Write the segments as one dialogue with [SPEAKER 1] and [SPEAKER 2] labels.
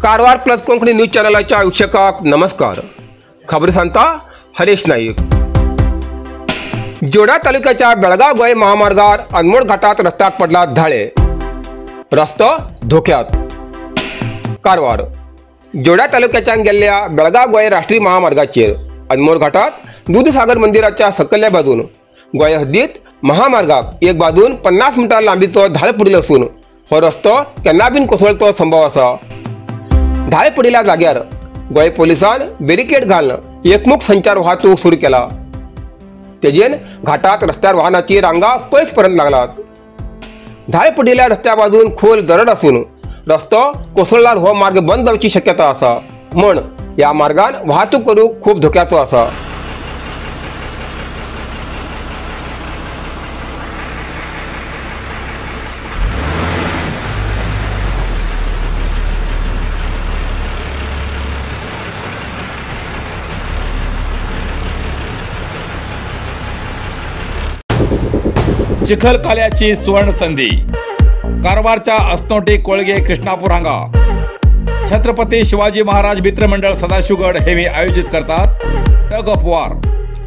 [SPEAKER 1] Karwar plus Konkani news चॅनलाच्या वीक्षकांक नमस्कार। खबर सांगता हरेश नाईक। जोडा तालुक्याच्या बेळगाव गोंय महामार्गार अनमोड घाटात रस्त्याक पडला धाळे, रस्तो धोक्यात। कारवार जोडा तालुक्याच्यान गेल्ल्या बेळगाव गोंय राष्ट्रीय महामार्गाचेर अनमोड घाटात दूधसागर मंदिराच्या सकयल्या बाजून गोंय हद्दीत महामार्गाक एक बाजून 50 मिटर लांबीचो धाळ पडिल्लो आसून हो रस्तो केन्ना बीन कोसळचो संभव आसा। धाळ पडिल्ल्या जाग्यार गोंय पोलिसान बॅरिकेड घालून एकमुख संचार वाहतूक सुरू केला। तेजेन घाटात रस्त्यार वाहनाची रांगा पयस पर्यंत लागलात। धाळ पडिल्ल्या रस्त्या बाजून खोल दरड आसून रस्तो कोसळल्यार हो मार्ग बंद जावची शक्यता आसा, म्हण ह्या मार्गान वाहतूक करूंक खूब धोक्याचो आसा।
[SPEAKER 2] चिखलकाल्याची सुवर्ण संधी कारवारच्या असनोटी कोळगे कृष्णापूर हांगा छत्रपती शिवाजी महाराज मित्रमंडळ सदाशिवगड हे आयोजित करतात टग ऑफ वॉर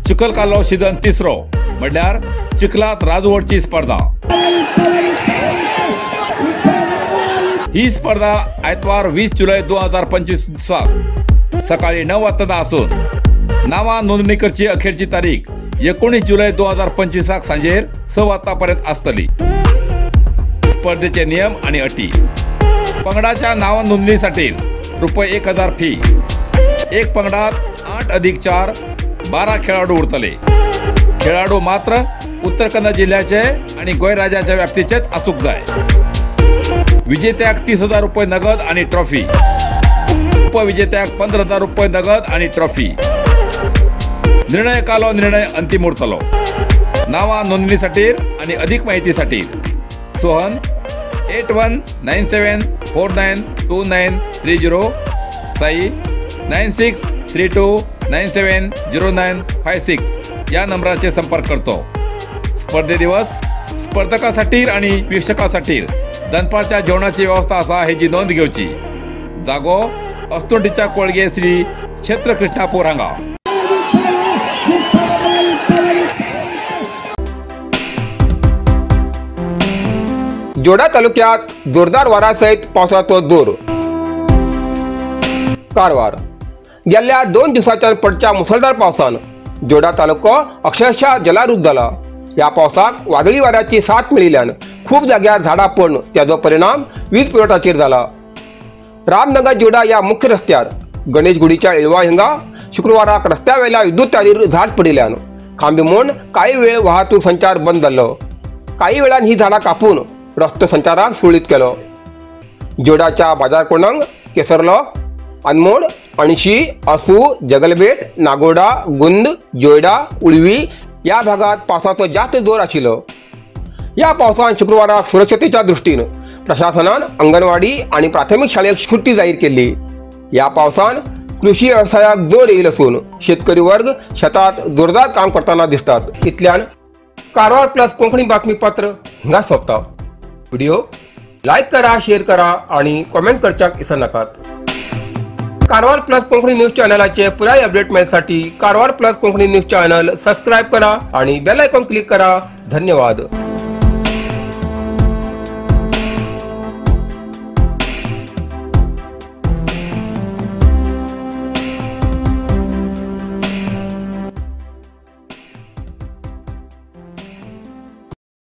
[SPEAKER 2] चिखलकालो सीझन तिसरो म्हणल्यार चिखलात राजवटची स्पर्धा। ही स्पर्धा आयतवार 20 जुलै 2025 दिसा सकाळी 9 वाजता असून नावा नोंदणी करची अखेरची तारीख 19 जुलै 2025 सांजेर 6 वाजतापर्यंत आसतली। स्पर्धेचे नियम आणि अटी। पंगडाच्या नाव नोंदणीसाठी रुपये 1000 फी। एक पंगडात 8+4 12 खेळाडू उरतले। खेळाडू मात्र उत्तर कन्नड जिल्ह्याचे आणि गोंय राज्याच्या व्याप्तीचेच आसूंक जाय। विजेत्याक 30,000 रुपये नगद आणि ट्रॉफी, उपविजेत्याक 15,000 रुपये नगद आणि ट्रॉफी। निर्णयकालो निर्णय अंतिम उरतलो। नावा नोंदणीसाठी आणि अधिक माहितीसाठी सोहन 8197492930, साई 9632970956 या नंबराचे संपर्क करतो। स्पर्धे दिवस स्पर्धकासाठी आणि वीक्षकासाठी दनपारच्या जेवणाची व्यवस्था असा हेची नोंद घेवची। जागो असनोटीच्या कोळगे श्री क्षेत्र कृष्णापूर हांगा।
[SPEAKER 1] जोडा तालुक्यात जोरदार वाऱ्यासहित पावसाचो जोर। कारवार गेल्या 2 दिवसांच्या पडच्या मुसळधार पावसान जोडा तालुको अक्षरशः जलारूप जाला। ह्या पावसाक वादळी वाऱ्याची साथ मेळिल्ल्यान खूब जाग्यार झाडां पडून त्याचो परिणाम वीज पुरवठाचेर जाला। रामनगर जोडा ह्या मुख्य रस्त्यार गणेश गुडीच्या इळवा हिंगा शुक्रवाराक रस्त्या वयल्या विद्युत तारीर झाड पडिल्ल्यान खांबे म्हूण कांय वेळ वाहतूक संचार बंद जाल्लो। कांय वेळान ही झाडां कापून रस्तो संचाराक सुरळीत केलो। जोडाच्या बाजार कोणंग, केसरलोक, अनमोड, अणशी, असू, जगलबेट, नागोडा, गुंद, जोयडा, उळवी या भागात पावसाचो जास्त जोर आशिल्लो। या पावसान शुक्रवाराक सुरक्षतेच्या दृष्टीन प्रशासनान अंगणवाडी आणि प्राथमिक शाळेक सुट्टी जाहीर केली। या पावसान कृषी व्यवसायाक जोर येईल असून शेतकरी वर्ग शेतात जोरदार काम करताना दिसतात। इतल्यान कारवार प्लस कोंकणी बातमीपत्र हिंगा सोंपता। व्हिडिओ लाईक करा, शेअर करा आणि कमेंट करच्याक विसर नाकात। कारवार प्लस कोंकणी न्यूज चॅनलाचे पुराय update मेळसाठी Karwar plus Konkani news channel subscribe करा आणि बेल आयकॉन क्लिक करा। धन्यवाद।